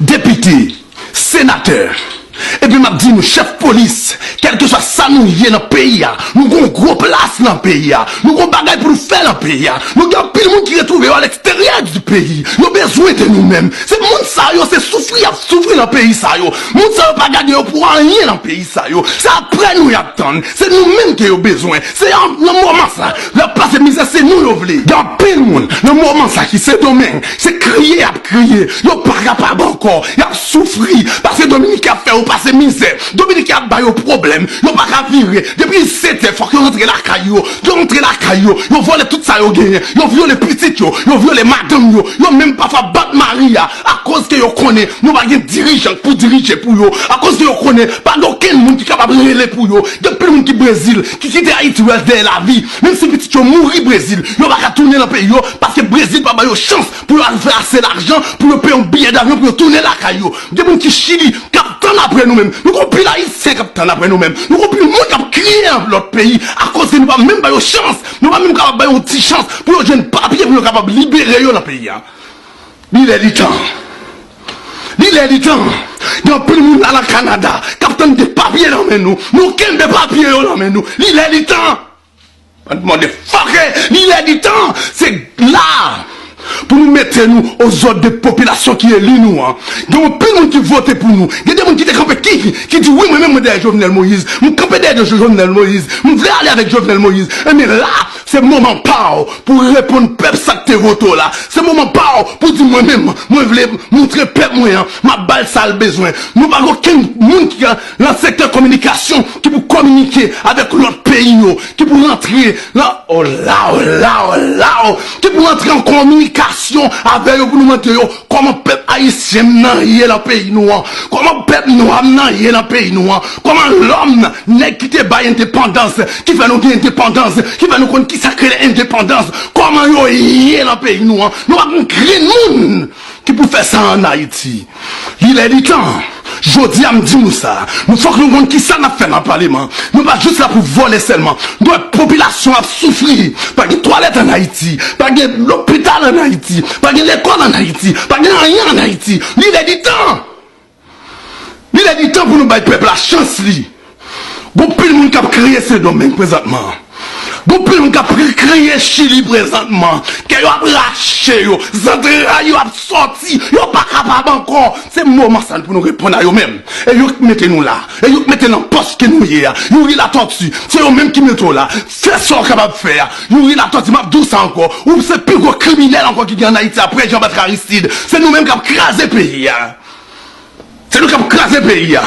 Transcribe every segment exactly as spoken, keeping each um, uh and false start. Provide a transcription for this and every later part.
depite, senatè, epi m ap di nou, chèf polis, kèlkeswa sa nou ye nan peyi a, nou gon gwo plas nan peyi a, nou gon bagay pou nou fè nan peyi a, nou gen anpil moun ki retwouve yo alèksteryè di peyi, yo bezwen de nou menm. Se moun sa yo, se soufri y ap soufri nan peyi sa yo. Moun sa yo pa gade yo pou anyen nan peyi sa yo. Se apre nou y ap tann. Se nou menm ke yo bezwen. Se an, nan moman sa, y ap pase mizè, se nou yo vle. Gen anpil moun nan moman sa ki Sendomeng, se kriye y ap kriye. Yo pa kapab ankò. Y ap soufri. Paske Dominiken ap fè yo pase mizè. Dominiken ap ba yo pwoblèm. Yo pa ka vire. Depi sèt è, fòk yo rantre lakay yo. Yo rantre lakay yo. Yo vòlè tout sa yo genyen. Yo vyole pitit yo. Yo vyole madanm yo. Yo menm pafwa bat mari a. Akoz ke yo konnen nou pa gen dirijan pou dirije pou yo. Akoz ke yo konnen pa gen okenn moun ki kapab rele pou yo. Gen anpil moun ki Brezil, ki kite Ayiti pou y al dèyè lavi. Menm si pitit yo mouri Brezil, yo pa ka tounen nan peyi yo, paske Brezil pa ba yo chans pou yo al fè ase lajan, pou yo peye yon biyè davyon, pou yo tounen lakay yo. Gen moun ki Chili, k ap tann apre nou menm. Nou gon pil Ayisyen k ap tann apre nou menm. Nou gon pil moun k ap kriye nan lòt peyi, akoz ke nou pa menm ba yo chans. Nou pa menm kapab ba yo yon ti chans pou yo jwenn papye, pou yo kapab libere yo nan peyi a. Li lè li tan. Li lè li tan. Gen anpil moun la nan Kanada k ap tann de papye nan men nou. Nou kenbe papye yo nan men nou. Li lè li tan. Bann motherfucker, li lè li tan. Se la pou nou mete nou ozòd de popilasyon ki eli nou an. Gen anpil moun ki vote pou nou. Gen de moun ki te kanpe ki, ki di, wi, mwen menm mwen dèyè Jovenel Moïse. M kanpe dèyè Jovenel Moïse. M vle ale avèk Jovenel Moïse. Ebyen la, se moman pa w pou w reponn pèp sa k te vote w la. Se moman pa w pou w di, mwen menm, mwen vle montre pèp mwen an, m ap ba l sa l bezwen. Nou pa gen okenn moun ki nan sektè kominikasyon ki pou kominike avèk lòt peyi yo, ki pou rantre nan, oh la, oh la, oh la, oh, ki pou rantre an kominikasyon avè yo pou nou mande yo kòman pèp ayisyen nan ye nan peyi nou an, kòman pèp nwa m nan ye nan peyi nou an, kòman lòm, nèg ki te bay endepandans, ki fè nou gen endepandans, ki fè nou konn kisa k rele endepandans, kòman yo ye nan peyi nou an. Nou pa gen grenn moun ki pou fè sa ann Ayiti. Li lè li tan. Jodi a m di nou sa. Nou fòk nou konn kisa n ap fè nan paleman. Nou pa jis la pou vòlè sèlman. Nou wè popilasyon ap soufri. Pa gen twalèt ann Ayiti. Pa gen lopital ann Ayiti. Pa gen lekòl ann Ayiti. Pa gen anyen ann Ayiti. Li lè li tan. Li lè li tan pou nou bay pèp la chans li. Gon pil moun k ap kriye Sendomeng prezantman. Gon pil moun k ap kriye Chili prezantman. Kè yo ap rache yo. Zantray yo ap sòti. Yo pa kapab ankò. Se moman sa pou nou reponn a yo menm. E yo k mete nou la. E yo k mete nan pòs ke nou ye a. Youri Latortue. Se yo menm ki mete w la. Fè sa w kapab fè a. Youri Latortue, m ap di w sa ankò. Ou se pi gwo kriminèl ankò ki gen ann Ayiti apre Jean Bertrand Aristide. Se nou menm k ap kraze peyi a. Se nou k ap kraze peyi a,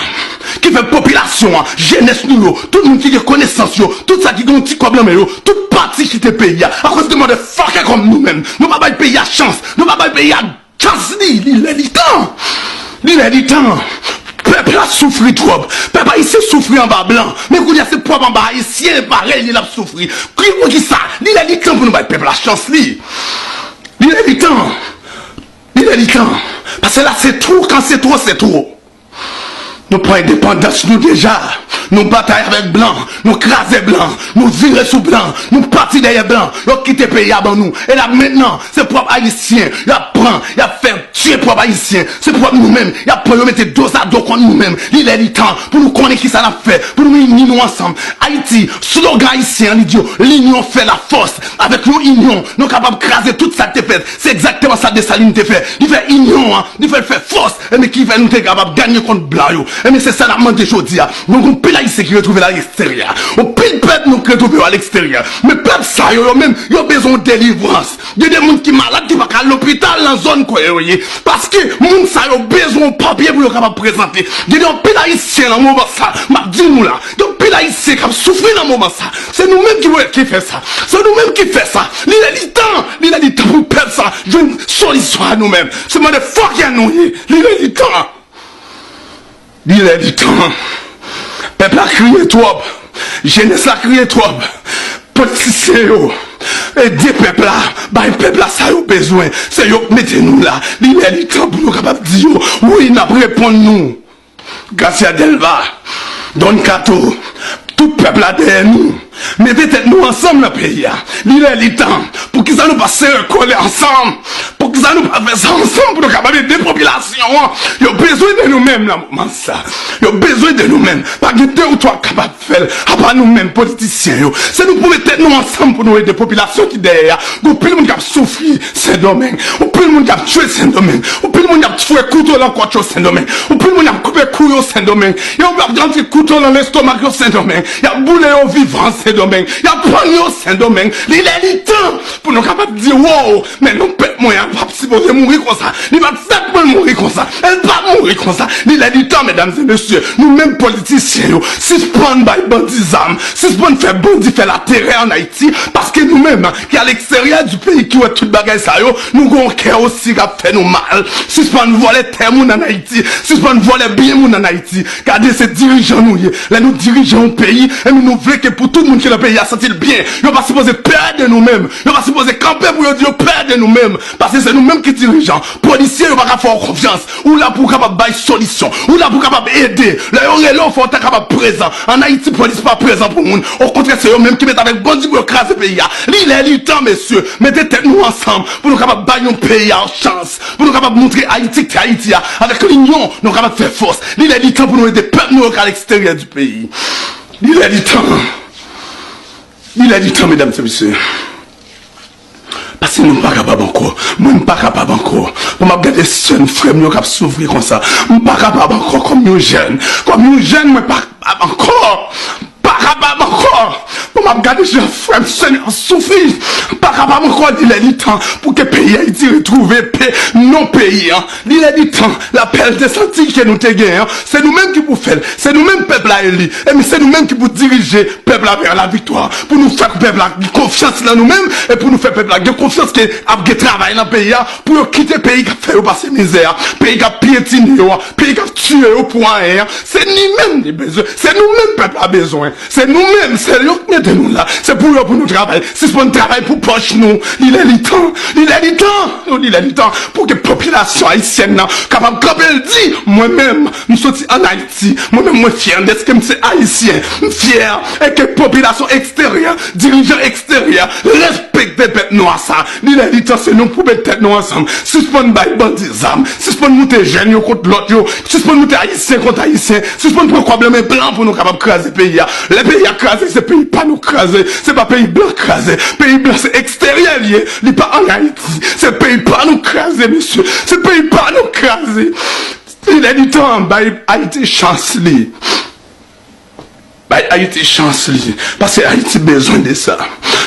ki fè popilasyon an, jenès nou yo, tout moun ki gen konesans yo, tout sa ki gen yon ti kòb nan men yo, tout pati kite peyi a, akoz de motherfucker kòm nou menm. Nou pa bay peyi a chans, nou pa bay peyi a chans li, li lè li tan. Li lè li tan. Pèp la soufri twòp. Pèp ayisyen soufri anba blan. Men kounye a se pwòp anba ayisyen parèy li l ap soufri. Ki, poukisa? Li lè li tan pou nou bay pèp la chans li. Li lè li tan. Li lè li tan. Paske la se twò, kan se twò, se twò. Nou pran endepandans nou deja. Nou batay avèk blan. Nou kraze blan. Nou vire sou blan. Nou pati dèyè blan. Yo kite peyi a ban nou. E la mentnan, se pwòp ayisyen y ap pran, y ap fè tiye pwòp ayisyen. Se pwòp nou menm. Y ap pran yo mete dozado kont nou menm. Li lè li tan pou nou konnen kisa n ap fè. Pou nou ini nou ansanm. Ayiti, slogan ayisyen an, li di yo, l'union fait la force. Avèk yon inyon, nou kapab kraze tout sa k te fèt. Se egzakteman sa Desalin te fè. Li fè inyon an, li fè l fè fòs. Ebyen, ki fè nou te kapab ganye kont blan yo. Ebyen, se sa n ap mande jodi a. Nou gon pil ayisyen ki retwouve l aleksteryè. Yon pil pèp nou k retwouve yo aleksteryè. Men pèp sa yo, yo menm, yo bezwen yon delivrans. Gen de moun ki malad, ki pa ka al lopital nan zòn kote yo ye. Paske moun sa yo bezwen yon papye pou yo kapab prezante. Gen de anpil ayisyen nan moman sa, m ap di nou la. Gen anpil ayisyen k ap soufri nan moman sa. Se nou menm ki pou, ki fè sa. Se nou menm ki fè sa. Li lè li tan. Li lè li tan pou pèp sa jwenn solisyon a nou menm. Se motherfucker nou ye. Li lè li tan. Li lè li tan. Pèp la kriye twòp. Jenès la kriye twòp. Politisyen yo, ede pèp la. Bay pèp la sa yo bezwen. Se yo k mete nou la. Li lè li tan pou nou kapab di yo, wi, n ap reponn nou. Gracia Delva, Don Kato, tout pèp la dèyè nou. Mete tèt nou ansanm nan peyi a. Li lè, li tan. Poukisa nou pa sere kole ansanm? Poukisa nou pa fè sa ansanm pou nou kapab ede popilasyon an? Yo bezwen de nou menm nan moman sa. Yo bezwen de nou menm. Pa gen de ou twa k kapab fè l, apa nou menm politisyen yo. Se nou pou met tèt nou ansanm pou nou ede popilasyon ki dèyè a. Gon pil moun k ap soufri Sendomeng. Gon pil moun k ap tchwe Sendomeng. Gon pil moun k ap foure kouto nan kòt yo Sendomeng. Gon pil moun k ap koupe kou yo Sendomeng. Yo ap rantre kouto nan lestomak yo Sendomeng. Y ap boule yo vivan Sendomeng. Y ap pann yo Sendomeng. Li lè, li tan pou nou kapab di, wow, men non, pèp mwen an p ap sipoze mouri konsa. Li p ap fèt pou l mouri konsa. L p ap mouri konsa. Li lè, li tan, medam e mesye, nou menm politisyen yo, sispann bay bandi zam, sispann fè bandi fè laterè ann Ayiti, paske nou menm ki aleksteryè di peyi ki wè tout bagay sa yo, nou gon kè osi k ap fè nou mal. Sispann vòlè tè moun ann Ayiti, sispann vòlè byen moun ann Ayiti. Gade, se dirijan nou ye. Lè nou dirije yon peyi, ebyen nou vle ke pou tout moun ki nan peyi a santi l byen. Yo pa sipoze pè de nou menm. Yo pa sipoze kanpe pou yo di yo pè de nou menm. Paske se nou menm ki dirijan. Polisye, yo pa ka fè w konfyans. Ou la pou w kapab bay solisyon. Ou la pou w kapab ede. Lè yo rele w, fò w ta kapab prezan. Ann Ayiti, polis pa prezan pou moun. Okontrè, se yo menm ki met avèk bandi pou yo kraze peyi a. Li lè, li tan, mesye. Mete tèt nou ansanm pou nou kapab bay yon peyi a yon chans. Pou nou kapab montre Ayiti ki te Ayiti a. Avèk linyon, nou kapab fè fòs. Li lè, li tan pou nou ede pèp nou yo k aleksteryè di peyi. Li lè, li tan. Li lè, li tan, medam e mesye. Paske nou pa kapab ankò. Mwen, m pa kapab ankò. Pou m ap gade sè m, frè m yo k ap soufri konsa. M pa kapab ankò kòm yon jèn. Kòm yon jèn, mwen pa kapab ankò. Pa kapab ankò. Pou m ap gade jan frè m, sè m yo ap soufri. M pa kapab ankò. Li lè, li tan pou ke peyi Ayiti retwouve pe, non peyi an. Li lè, li tan. Lapèl de santi ke nou te genyen an, se nou menm ki pou fè l. Se nou menm pèp la eli. E se nou menm ki pou dirije pèp la vè laviktwa, pou nou fè pèp la gen konfyans nan nou menm, e pou nou fè pèp la gen konfyans ke ap gen travay nan peyi a, pou yo kite peyi k ap fè yo pase mizè a, peyi k ap pyetine yo a, peyi k ap tiye yo pou anyen an. Se ni menm li bezwen, se nou menm pèp la bezwen, se nou menm, se yo k mete nou la, se pou yo pou nou travay, sispann travay pou pòch nou, li lè li tan, li lè li tan, non, li lè li tan, pou ke popilasyon ayisyèn nan kapab kanpe l di, mwen menm, m soti ann Ayiti. Mwen menm, mwen fyè dèske m se Ayisyen. M fyè e ke popilasyon eksteryè, dirijan eksteryè respekte pèp nwa sa. Li lè li tan, se nou pou met tèt nou ansanm. Sispann bay bandi zam. Sispann moute jèn yo kont lòt yo. Sispann moute Ayisyen kont Ayisyen. Sispann pran kòb nan men blan pou nou kapab kraze peyi a. Lè peyi a kraze, se peyi pa nou kraze. Se pa peyi blan kraze. Peyi blan se eksteryè li ye. Li pa ann Ayiti. Se peyi pa nou kraze, mesye. Se peyi pa nou kraze. Li lè li tan, bay Ayiti chans li. Bay Ayiti chans li. Paske Ayiti bezwen de sa.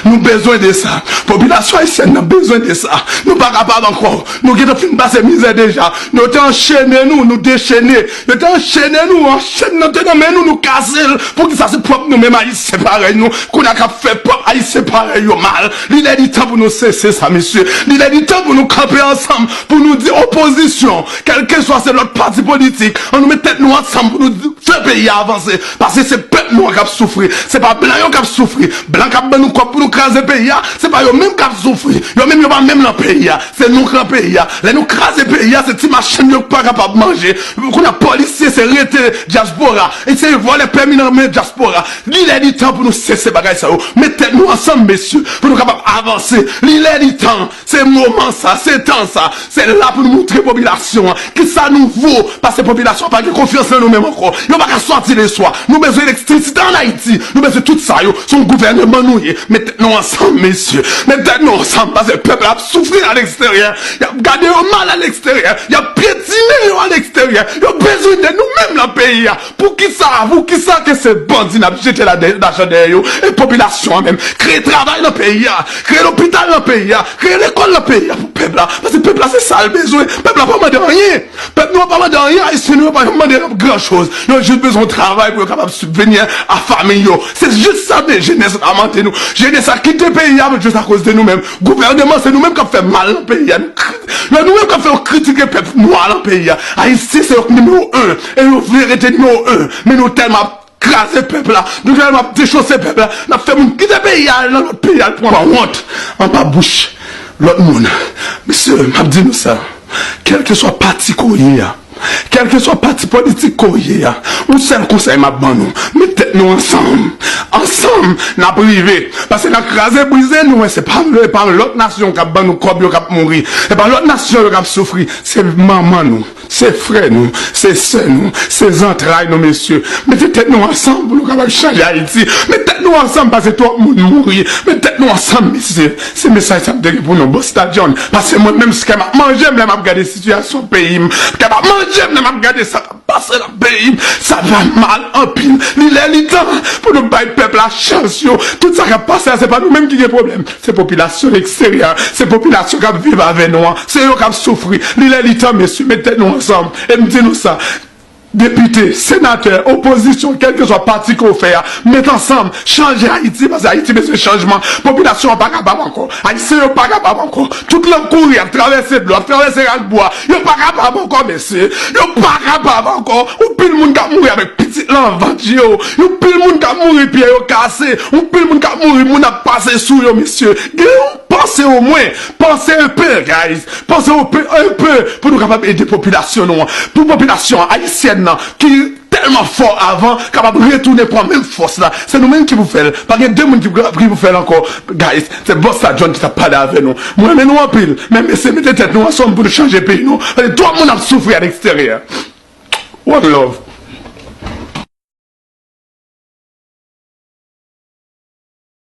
Nou bezwen de sa. Popilasyon ayisyèn nan bezwen de sa. Nou pa kapab ankò. Nou gentan fin pase mizè deja. Yo te anchene nou, nou dechene. Yo te anchene nou, an chèn nan te nan men nou, nou kase l. Poukisa se pwòp nou menm Ayisyen parèy nou, kounye a k ap fè pwòp Ayisyen parèy yo mal? Li lè li tan pou nou sese sa, mesye. Li lè li tan pou nou kanpe ansanm, pou nou di opozisyon, kèlkeswa se lòt pati politik, ann nou met tèt nou ansanm pou nou di, fè peyi a avanse. Paske se pèp nou an k ap soufri. Se pa blan yo k ap soufri. Blan k ap ban nou kòb pou nou kraze peyi a, se pa yo menm k ap soufri. Yo menm, yo pa menm nan peyi a. Se nou k nan peyi a. Lè nou kraze peyi a, se ti machann yo k pa kapab manje. Kounye a, polisye, se rete dyaspora. E se vòlè pèmi nan men dyaspora. Li lè li tan pou nou sese bagay sa yo. Met tèt nou ansanm, mesye, pou nou kapab avanse. Li lè li tan. Se moman sa, se tan sa. Se la pou nou montre popilasyon an kisa nou vo. Paske popilasyon an pa gen konfyans nan nou menm ankò. Yo pa ka sòti leswa. Nou bezwen elektrisite ann Ayiti. Nou bezwen tout sa yo. Se yon gouvèneman nou ye. Met tèt nou ansanm, mesye. Met tèt nou ansanm, paske pèp la ap soufri aleksteryè. Y ap gade yo mal aleksteryè. Y ap pyetine yo aleksteryè. Yo bezwen de nou menm nan peyi a. Poukisa, poukisa ke se bandi n ap jete la dè-, lajan dèyè yo? E popilasyon an menm. Kreye travay nan peyi a. Kreye lopital nan peyi a. Kreye lekòl nan peyi a pou pèp la. Paske pèp la, se sa l bezwen. Pèp la pa mande anyen. Pèp nou an pa mande anyen. Ayisyen nou yo pa janm mande gran choz. Yo jis bezwen yon travay pou yo kapab sibveni a fanmi yo. Se jis sa de jenès la mande nou. Jenès la kite peyi a jis akoz de nou menm. Gouvèneman, se nou menm k ap fè mal nan peyi a. Nou kri-, yo nou menm k ap fè yo kritike pèp nwa nan peyi a. Ayisyen, se yo k nimewo en. E yo vle rete nimewo en. Men nou tèlman ap kraze pèp la. Nou tèlman ap dechose pèp la. N ap fè moun kite peyi a, al nan lòt peyi, al pran wont anba bouch lòt moun. Mesye, m ap di nou sa. Kèlkeswa pati ke w ye a, Kèlkeswa pati politik ke w ye a, yon sèl konsèy m ap ban nou, met tèt nou ansanm. Ansanm, n ap rive. Paske nan kraze brize nou, se pa, se pa lòt nasyon k ap ban nou kòb yo k ap mouri. Se pa lòt nasyon yo k ap soufri. Se manman nou, se frè nou, se sè nou, se zantray nou, mesye. Mete tèt nou ansanm pou nou kapab chanje Ayiti. Met tèt nou ansanm, paske twòp moun mouri. Met tèt nou ansanm, mesye. Se mesaj sa m te gen pou nou, Busta John. Paske mwen menm, kè m ap manje m lè m ap gade sitiyasyon peyi m. Kè m ap manje m lè m ap gade sa k ap pase nan peyi m. Sa va mal anpil. Li lè li tan pou nou bay pèp la chans yo. Tout sa k ap pase a, se pa nou menm ki gen pwoblèm. Se popilasyon eksteryè. Se popilasyon k ap viv avè nou an. Se yo k ap soufri. Li lè li tan, mesye, met tèt nou ansanm. E m di nou sa. Depite, senatè, opozisyon, kèlkeswa pati ke w fè a, met ansanm, chanje Ayiti, paske Ayiti bezwen chanjman. Popilasyon an pa kapab ankò. Ayisyen yo pa kapab ankò. Tout lan kouri, ap travèse dlo, ap travèse rak bwa. Yo pa kapab ankò, mesye. Yo pa kapab ankò. Yon pil moun k ap mouri avèk pitit lan vant yo. Yon pil moun k ap mouri pye yo kase. Yon pil moun k ap mouri, moun ap pase sou yo, mesye. Gen yon panse omwen. Panse enpe, guys. Panse enpe, enpe pou nou kapab ede popilasyon nou an. Pou popilasyon ayisyèn nan ki tèlman fò avan, kapab retounen pran menm fòs la. Se nou menm ki pou fè l. Pa gen de moun ki pou, ki pou fè l ankò. Guys, se Busta John ki t ap pale avè nou. Mwen renmen nou anpil. Men mesye, mete tèt nou ansanm pou nou chanje peyi nou. Paske twòp moun ap soufri aleksteryè. One love.